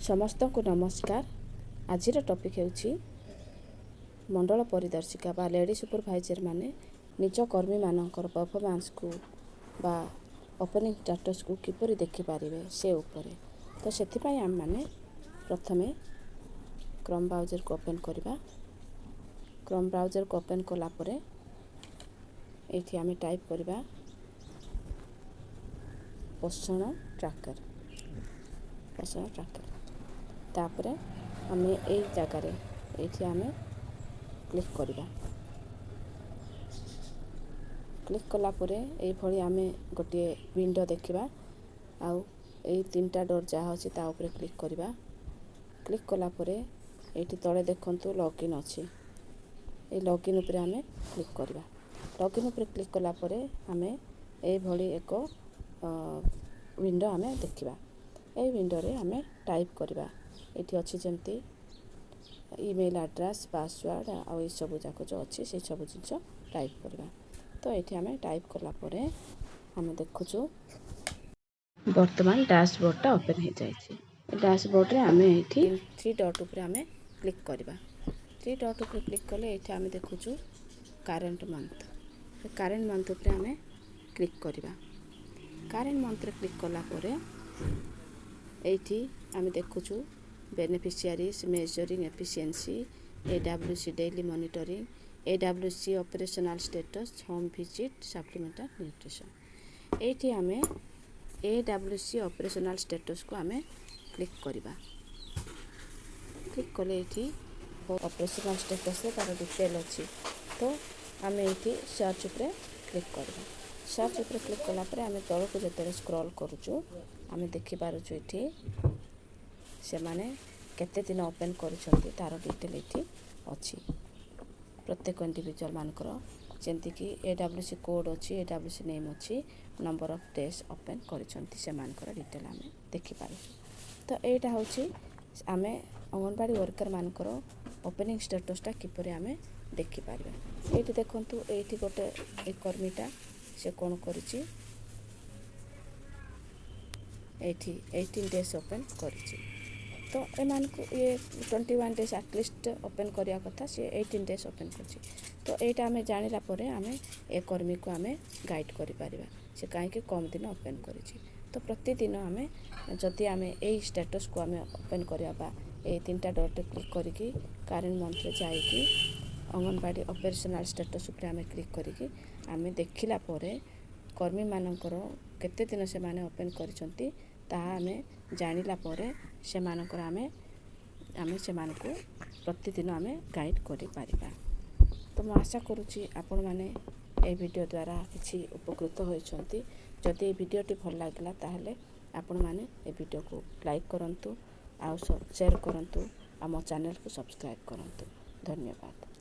ସମସ୍ତଙ୍କୁ ନମସ୍କାର। ଆଜିର ଟପିକ୍ ହେଉଛି ମଣ୍ଡଳ ପରିଦର୍ଶିକା ବା ଲେଡ଼ି ସୁପରଭାଇଜର ମାନେ ନିଜ କର୍ମୀମାନଙ୍କର ପରଫର୍ମାନ୍ସକୁ ବା ଓପନିଂ ଷ୍ଟାଟସ୍କୁ କିପରି ଦେଖିପାରିବେ ସେ ଉପରେ। ତ ସେଥିପାଇଁ ଆମେମାନେ ପ୍ରଥମେ କ୍ରୋମ୍ ବ୍ରାଉଜରକୁ ଓପେନ୍ କରିବା। କ୍ରୋମ୍ ବ୍ରାଉଜରକୁ ଓପେନ୍ କଲା ପରେ ଏଇଠି ଆମେ ଟାଇପ୍ କରିବା ପୋଷଣ ଟ୍ରାକର୍, ପୋଷଣ ଟ୍ରାକର୍। ତାପରେ ଆମେ ଏଇ ଜାଗାରେ ଏଇଠି ଆମେ କ୍ଲିକ୍ କରିବା। କ୍ଲିକ୍ କଲା ପରେ ଏଇଭଳି ଆମେ ଗୋଟିଏ ୱିଣ୍ଡୋ ଦେଖିବା ଆଉ ଏଇ ତିନିଟା ଡଟ୍ ଯାହା ଅଛି ତା ଉପରେ କ୍ଲିକ୍ କରିବା। କ୍ଲିକ୍ କଲା ପରେ ଏଇଠି ତଳେ ଦେଖନ୍ତୁ ଲଗ୍ଇନ୍ ଅଛି। ଏଇ ଲଗ୍ଇନ୍ ଉପରେ ଆମେ କ୍ଲିକ୍ କରିବା। ଲଗ୍ଇନ୍ ଉପରେ କ୍ଲିକ୍ କଲା ପରେ ଆମେ ଏଇଭଳି ଏକ ୱିଣ୍ଡୋ ଆମେ ଦେଖିବା। ଏଇ ୱିଣ୍ଡୋରେ ଆମେ ଟାଇପ୍ କରିବା, ଏଇଠି ଅଛି ଯେମିତି ଇମେଲ୍ ଆଡ୍ରେସ୍, ପାସୱାର୍ଡ଼ ଆଉ ଏସବୁ ଯାକ ଯେଉଁ ଅଛି ସେଇ ସବୁ ଜିନିଷ ଟାଇପ୍ କରିବା। ତ ଏଇଠି ଆମେ ଟାଇପ୍ କଲା ପରେ ଆମେ ଦେଖୁଛୁ ବର୍ତ୍ତମାନ ଡ୍ୟାସବୋର୍ଡ଼ଟା ଓପେନ୍ ହେଇଯାଇଛି। ଏ ଡ୍ୟାସବୋର୍ଡ଼ରେ ଆମେ ଏଇଠି ଥ୍ରୀ ଡଟ୍ ଉପରେ ଆମେ କ୍ଲିକ୍ କରିବା। ଥ୍ରୀ ଡଟ୍ ଉପରେ କ୍ଲିକ୍ କଲେ ଏଇଠି ଆମେ ଦେଖୁଛୁ କରେଣ୍ଟ ମନ୍ଥ। କରେଣ୍ଟ ମନ୍ଥ ଉପରେ ଆମେ କ୍ଲିକ୍ କରିବା। କରେଣ୍ଟ ମନ୍ଥରେ କ୍ଲିକ୍ କଲା ପରେ ଏଇଠି ଆମେ ଦେଖୁଛୁ beneficiaries, measuring efficiency, AWC daily monitoring, AWC operational status, home visit, supplemental nutrition। ଏଇଠି ଆମେ ଏ ଡବ୍ଲ୍ୟୁ ସି ଅପରେସନାଲ୍ ଷ୍ଟେଟସ୍କୁ ଆମେ କ୍ଲିକ୍ କରିବା। କ୍ଲିକ୍ କଲେ ଏଇଠି ଅପରେସନାଲ୍ ଷ୍ଟେଟସ୍ରେ ତା'ର ଡିଟେଲ୍ ଅଛି। ତ ଆମେ ଏଇଠି ସର୍ଚ୍ଚ ଉପରେ କ୍ଲିକ୍ କରିବା। ସର୍ଚ୍ଚ ଉପରେ କ୍ଲିକ୍ କଲା ପରେ ଆମେ ତଳକୁ ଯେତେବେଳେ ସ୍କ୍ରଲ୍ କରୁଛୁ, ଆମେ ଦେଖିପାରୁଛୁ ଏଇଠି ସେମାନେ କେତେ ଦିନ ଓପେନ୍ କରିଛନ୍ତି, ତା'ର ଡିଟେଲ୍ ଏଇଠି ଅଛି ପ୍ରତ୍ୟେକ ଇଣ୍ଡିଭିଜୁଆଲ୍ ମାନଙ୍କର। ଯେମିତିକି ଏ ଡବ୍ଲ୍ୟୁ ସି କୋଡ଼୍ ଅଛି, ଏ ଡବ୍ଲ୍ୟୁ ସି ନେମ୍ ଅଛି, ନମ୍ବର ଅଫ୍ ଡେଜ୍ ଓପେନ୍ କରିଛନ୍ତି, ସେମାନଙ୍କର ଡିଟେଲ୍ ଆମେ ଦେଖିପାରୁଛୁ। ତ ଏଇଟା ହେଉଛି ଆମେ ଅଙ୍ଗନବାଡ଼ି ୱାର୍କର୍ମାନଙ୍କର ଓପେନିଂ ଷ୍ଟାଟସ୍ଟା କିପରି ଆମେ ଦେଖିପାରିବା। ଏଇଠି ଦେଖନ୍ତୁ, ଏଇଠି ଗୋଟେ ଏ କର୍ମୀଟା ସେ କ'ଣ କରିଛି? ଏଇଠି 18 ଡେଜ୍ ଓପେନ୍ କରିଛି। ତ ଏମାନଙ୍କୁ ଇଏ 21 days at least open କରିବା କଥା, ସିଏ 18 ଡେଜ୍ ଓପେନ୍ କରିଛି। ତ ଏଇଟା ଆମେ ଜାଣିଲା ପରେ ଆମେ ଏ କର୍ମୀକୁ ଆମେ ଗାଇଡ଼ କରିପାରିବା, ସେ କାହିଁକି କମ୍ ଦିନ ଓପେନ୍ କରିଛି। ତ ପ୍ରତିଦିନ ଆମେ ଯଦି ଆମେ ଏଇ ଷ୍ଟାଟସ୍କୁ ଆମେ ଓପେନ୍ କରିବା ବା ଏଇ ତିନିଟା ଡଟ୍ କ୍ଲିକ୍ କରିକି କରେଣ୍ଟ ମନ୍ଥରେ ଯାଇକି ଅଙ୍ଗନବାଡ଼ି ଅପରେସନାଲ୍ ଷ୍ଟାଟସ୍ ଉପରେ ଆମେ କ୍ଲିକ୍ କରିକି ଆମେ ଦେଖିଲା ପରେ କର୍ମୀମାନଙ୍କର କେତେ ଦିନ ସେମାନେ ଓପେନ୍ କରିଛନ୍ତି, ତାହା ଆମେ ଜାଣିଲା ପରେ ସେମାନଙ୍କର ଆମେ ଆମେ ସେମାନଙ୍କୁ ପ୍ରତିଦିନ ଆମେ ଗାଇଡ଼ କରିପାରିବା। ତ ମୁଁ ଆଶା କରୁଛି ଆପଣମାନେ ଏହି ଭିଡ଼ିଓ ଦ୍ୱାରା କିଛି ଉପକୃତ ହୋଇଛନ୍ତି। ଯଦି ଏ ଭିଡ଼ିଓଟି ଭଲ ଲାଗିଲା, ତାହେଲେ ଆପଣମାନେ ଏ ଭିଡ଼ିଓକୁ ଲାଇକ୍ କରନ୍ତୁ ଆଉ ସେୟାର କରନ୍ତୁ ଆଉ ମୋ ଚ୍ୟାନେଲକୁ ସବସ୍କ୍ରାଇବ୍ କରନ୍ତୁ। ଧନ୍ୟବାଦ।